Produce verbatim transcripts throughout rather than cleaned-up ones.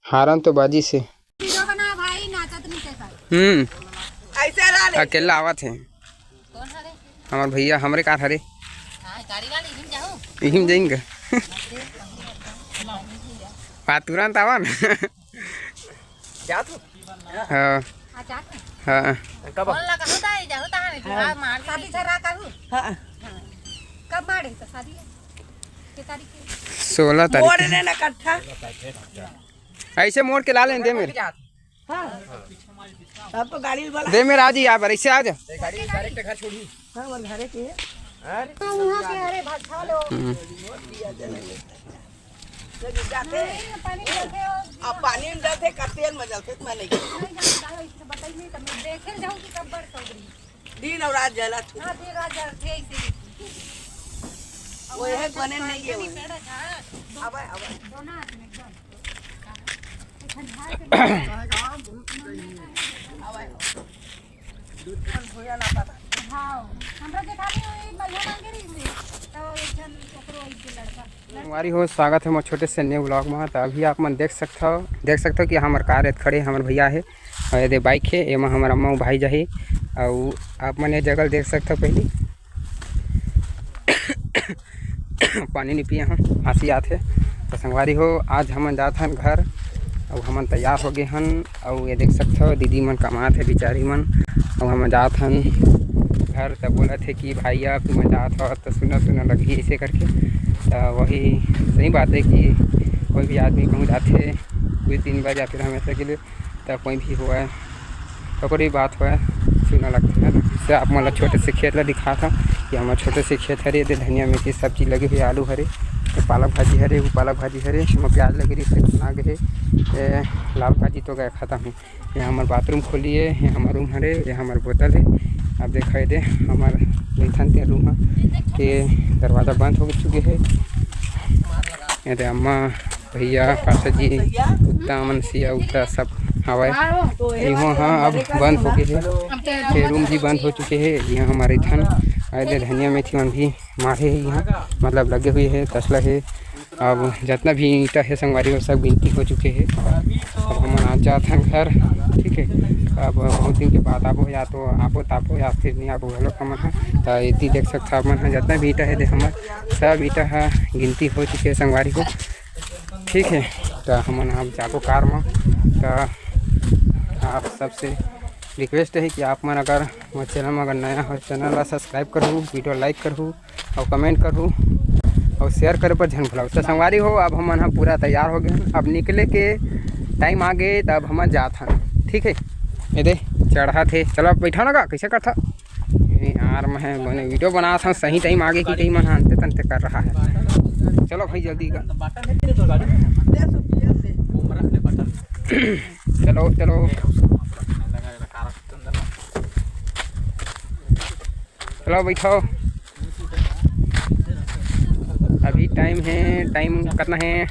हारन तो बाजी से। हीरो बना भाई, नाचत नहीं ते कर। हम्म। ऐसे ला ले। अकेला आवत है। कौन हरे? हमार भैया, हमरे कार हरे। हाँ, गाड़ी गाड़ी, इहिम जाओ। इहिम जाएंगे। बात तुरंत आवा ना। जा तू। हाँ। हाँ, जा तू। हाँ। कब? बोल ना, कहूँ तो आई, जाहू तो हाँ। हाँ, मार शादी झगड़ा करू। हाँ। हाँ। कब मारे तो शादी है? के तारीख है? सोलह तारीख मोड़ है। ले ना कट्ठा। ऐसे मोड़ के ला लें, दे मेरे। हाँ। अब तो गाड़ी वाला दे मेरे, आ जी, आप ऐसे आ जा। गाड़ी direct घर छोड़ी। हाँ, और घरे के है। हाँ, वहाँ के, अरे, भट्ठा लो। हम्म। जब जाते, नहीं, पानी में जाते हो। अब पानी में जाते, का तेल में जाते, मैं नहीं। नहीं, हम बताइए, तब मैं देखे जाऊँ कि कब बरस हो गई। दिन और रात जला तू। हाँ, दिन रात जलते ही थे। वो यह बने नहीं है। पेड़ है, हाँ। अब आए, अब आए। दोनों हाथ में एकदम। ठंडा के अब आए, अब आए। दूध पान भूया ना पता। हाँ, हमरा के खाली वही मइया मांगे रही थी, तो एक जन ओकरो एक लड़का। संगवारी हो, स्वागत है मोर छोटे से new vlog में। तो अभी आप मन देख सकथव, देख सकथव कि हमर कार एत खड़े, हमर भैया है, और ये दे bike है, एमा हमर अम्मा भाई जाही, और आप मन ये जगह देख सकथव पहली। पानी नहीं पिए हन, खांसी आत हे। तो संगवारी हो, आज हमन जात हन घर, अउ हमन तैयार हो गए हन। अउ ये देख सकथव, दीदी मन कमात हे बिचारी मन, अउ हमन जात हन घर। त बोलत हे कि भाई, अब तुमन जात हो, त सुना सुना लगही ऐसे करके। त वही सही बात है कि कोई भी आदमी कहूँ जाथे कुछ दिन बाद या फिर हमेशा के लिए, त कोई भी होवय, ओकरो ही बात होवय, सुना लगथे, है ना? जैसे आप मन ला छोटे से खेत ला दिखात हव कि हमर छोटे से खेत हरे, एदे धनिया, मेथी, सब चीज लगे हुए, आलू हरे, ये पालक भाजी हरे, वो पालक भाजी हरे, एमा प्याज लगे रहिस, बना गे हे, ये लाल भाजी तो गए खत्म है। ये हमर bathroom खोली है, ये हमर room हरे, ये हमर बोतल है। अब देखा ये दे हमर लेथन के room ह, के दरवाजा बंद हो चुके है। ये दे अम्मा भैया, पासा जी, कुत्ता मन, सिया, उत्ता सब हवय। इहो ह अब बंद हो गे हे। ये room भी बंद हो चुके हे। इहाँ हमर एथन, अरे, धनिया मेथी मन भी माढ़े हे इहाँ, मतलब लगे हुए हे, तसला हे। अब जतना भी ईंटा हे संगवारी हो, सब गिनती हो चुके हे। अब हमन आ जात हन घर, ठीक है। अब बहुत दिन के बाद आबो, या तो आबो ताबो, या फिर नहीं आबो घलो हमन ह। त एती देख सकथव आप मन ह, जतना भी ईंटा हे दे हमर, सब ईंटा ह गिनती हो चुके हे संगवारी हो। ठीक है, त हमन अब जाबो कार म। त आप सबसे request है कि आप मन अगर मोर channel म अगर नया हो, channel ला subscribe करहू, video like करहू और comment करहू और share करे पर झन भुलाहू। त संगवारी हो, अब हमन ह पूरा तैयार हो गए हन, अब निकले के time आ गे, त अब हमन जात हन। ठीक है, ये दे चढ़त हे, चलो अब बैठा ना गा, कैसे करथा? ए यार, मैं बने video बनात हन, सही time आगे की time मन अंते तंते कर रहा है। चलो भाई जल्दी कर। चलो, चलो। चलो बैठो। अभी time है, time कितना है?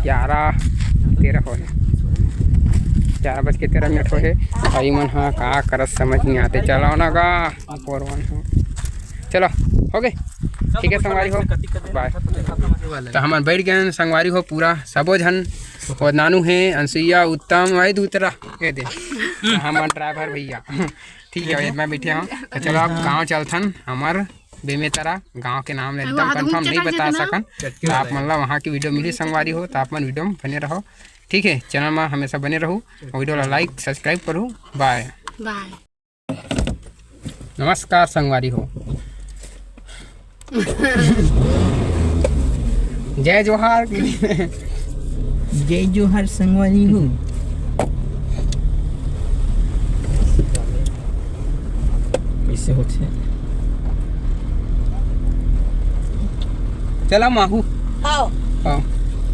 ग्यारह तेरह हो है, ग्यारह बज के तेरह मिनट हो है। अउ ई मन ह का करत समझ नहीं आते। चलो ना गा, ऊपर वन हो। चलो, हो गए। ठीक है संगवारी हो, bye। तो हमन बैठ गए हैं संगवारी हो पूरा, सबो झन। और नानू है, अनसुईया, उत्तम, भाई दूतरा, ये दे। हमन driver भैया। ठीक है, मैं बैठे हूँ। तो चलो, अब गाँव चलथन, हमर बेमेतरा गांव के नाम ले एकदम confirm नहीं बता सकन। तो आप मन ला वहाँ की video मिली संगवारी हो, तो आप मन video में बने रहो। ठीक है, channel में हमेशा बने रहू, video ला like subscribe करू। Bye। Bye। नमस्कार संगवारी हो। जय जोहार। जय जोहार संगवारी हो। कैसे होथे? चला माहू। हाँ। हाँ।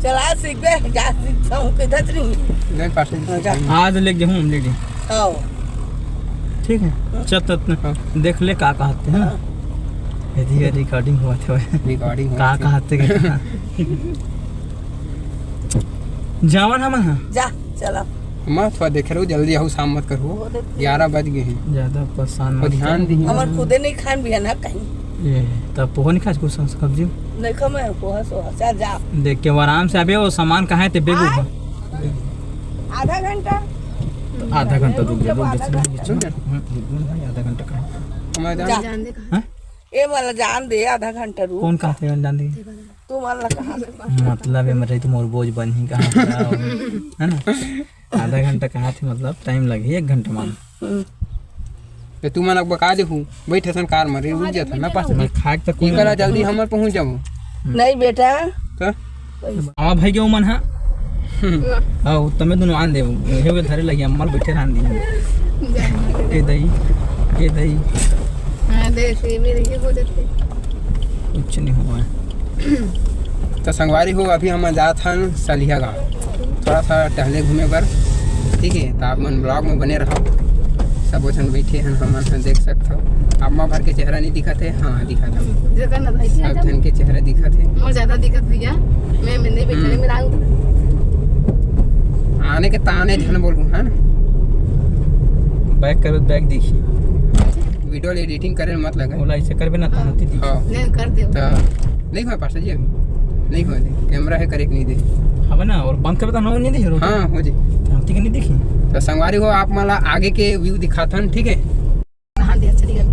चला सीख बे, जा सीख, हम किधर से नहीं। नहीं, पास में। हाँ, जा। आज ले गेहूँ हम ले लिए। हाँ। ठीक है, चल तो अपने हाँ। देख ले का कहते हैं। हाँ। यदि ये recording हुआ था। Recording हुआ का था। कहते हैं? जावन हम हाँ। जा, चला। मैं थोड़ा देख रहा हूँ, जल्दी आओ, शाम मत करो। वो तो ग्यारह बज गए हैं। ज्यादा परेशान वो मत ध्यान कर। दी। हमार खुदे नहीं खान भी है ना कहीं। ये, तब पोहा नहीं खास कुछ सब्जी? नहीं खा मैं पोहा सोहा। चल जा। देख के वो आराम से अबे वो सामान कहाँ है ते बेगू आय। है। आधा घंटा। तो आधा घंटा रुक जा, रुक जा, रुक जा। हम्म, रुक जा भाई, आधा घंटा कहाँ? हमारे जा। जान दे कहाँ। हाँ? ए वाला जान दे, आधा घंटा रुक। कौन कहाँ थे जान दे? तू मन ला कहाँ से? मतलब, ये मरे तो मोर बोझ बन ही कहाँ से? है ना? आधा घंटा कहाँ थे, मतलब, टाइम लगे एक घंटा मान। हम्म। तो तू मन अब बका देहू, बैठे सन कार में, रुक जात ना पास। मैं खाए तक कोई इकला जल्दी हमर पहुँच जाबो। नहीं बेटा। तो? हाँ भाई, के मन हा। हम्म। आओ, तमे दोनों आन दे, हे वे धरे लगी, अम्मल बैठे रहन दी। ए दई, ए दई। हाँ, दे, से मेरे ये हो जाते। कुछ नहीं हुआ है। तो संगवारी हो, अभी हम जात हन सलिया गाँव, थोड़ा सा टहले घूमे बर, ठीक है? तो आप मन vlog में बने रहो, सब झन बैठे हैं, हमन ह देख सकत हो। अम्मा भर के चेहरा नहीं दिखत है, हाँ दिखत है, देखा ना भाई, सब झन के चेहरा दिखत है। मोर ज्यादा दिखत भैया, मैं, मैं नहीं बैठा, हम्म। मेरा आने के ताने झन बोलू, है ना? बैक करबे, बैक दिखी। वीडियो एडिटिंग करे मत लगे। ओला ऐसे करबे ना, तानती दिखी। हाँ। नहीं, कर दे। तो नहीं हुआ पास्टर जी, अभी नहीं हुआ दे। कैमरा है, करेक्ट नहीं दे। हवे ना, और बंद करबे तो नहीं दे रोटी। हाँ, हो जी। तानती के नहीं दिखी। तो संगवारी हो, आप मला आगे के व्यू दिखाथन, ठीक है? हाँ, दे, चली गई।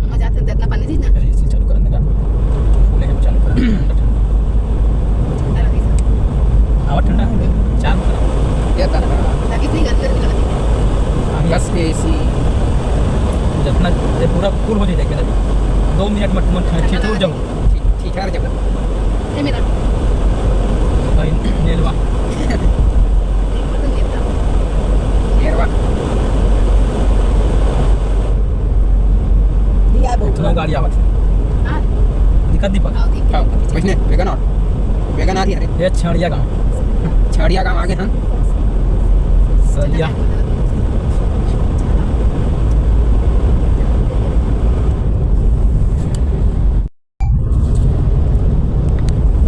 मजा आते हैं, इतना पानी थी ना। अरे, इसे चालू करने का। बोले हम चालू करें। ठंडा लगी था। हवा ठंडा है, चालू करो। क्या था? ताकि इतनी गर्मी, गर्मी लगती है। हाँ, बस एसी। जितना ये पूरा फुल हो जाए, दो मिनट में तुम ठीक हो जाओ। ठीक, ठीक है, जब ए मेरा। भाई, नेलवा। नेलवा। दिया बहुत इतना गाड़ी आवत है। हाँ। दिक्कत दीपक। हाँ, दिक्कत। हाँ, वैसने, वैगन आर। वैगन आर ही, अरे। ये छड़िया गाँव। छड़िया गाँव आगे हम। सलिया।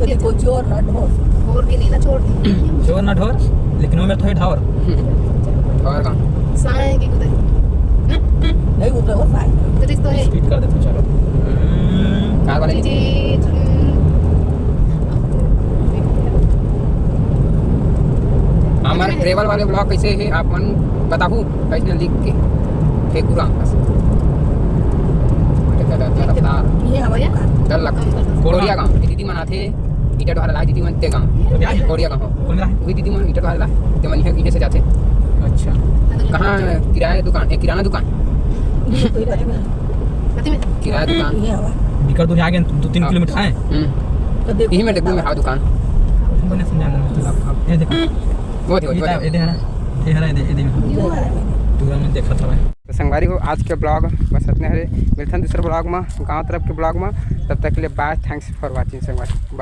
देखो, चोर ना ढोर। ढोर भी नहीं ना, चोर नहीं। चोर ना ढोर, लेकिन वो मेरे थोड़े ढावर। ढावर कहाँ? साए की कुदे। नहीं, वो तो साए। तो रिश्तो है। स्पीड कर दे तू, चलो। कार वाले। जी, जी। हमारे ट्रेवल वाले ब्लॉग कैसे है, आप मन बताहू, कैसे लिख के फेंकू राम बस। रफ्तार। ये हमारे यहाँ। डर लग। कोरिया गाँव, दीदी मन आथे, ईटा डोहार ला, दीदी मन ते गाँव। कोरिया गाँव। कोरिया गाँव। वही दीदी मन ईटा डोहार ला, ते मन इहाँ, इहाँ से जाथे। अच्छा। कहाँ किराया दुकान? ए, किराना दुकान। किराया दुकान। बिकर दूर आगे, दो तीन हाँ। किलोमीटर आए। हम्म। तो देखो। यही में देखो, मैं हाँ दुकान। ये देखो। वो देखो, ये वो देखो। ये देखो ना, ये देखो, ये देखो। पूरा मैं देखा था भाई। तो संगवारी हो, आज के ब्लॉग बस इतने हरे। मिलथन दूसरे ब्लॉग में, गांव तरफ के ब्लॉग में। तब तक के लिए bye, thanks for watching संगवारी।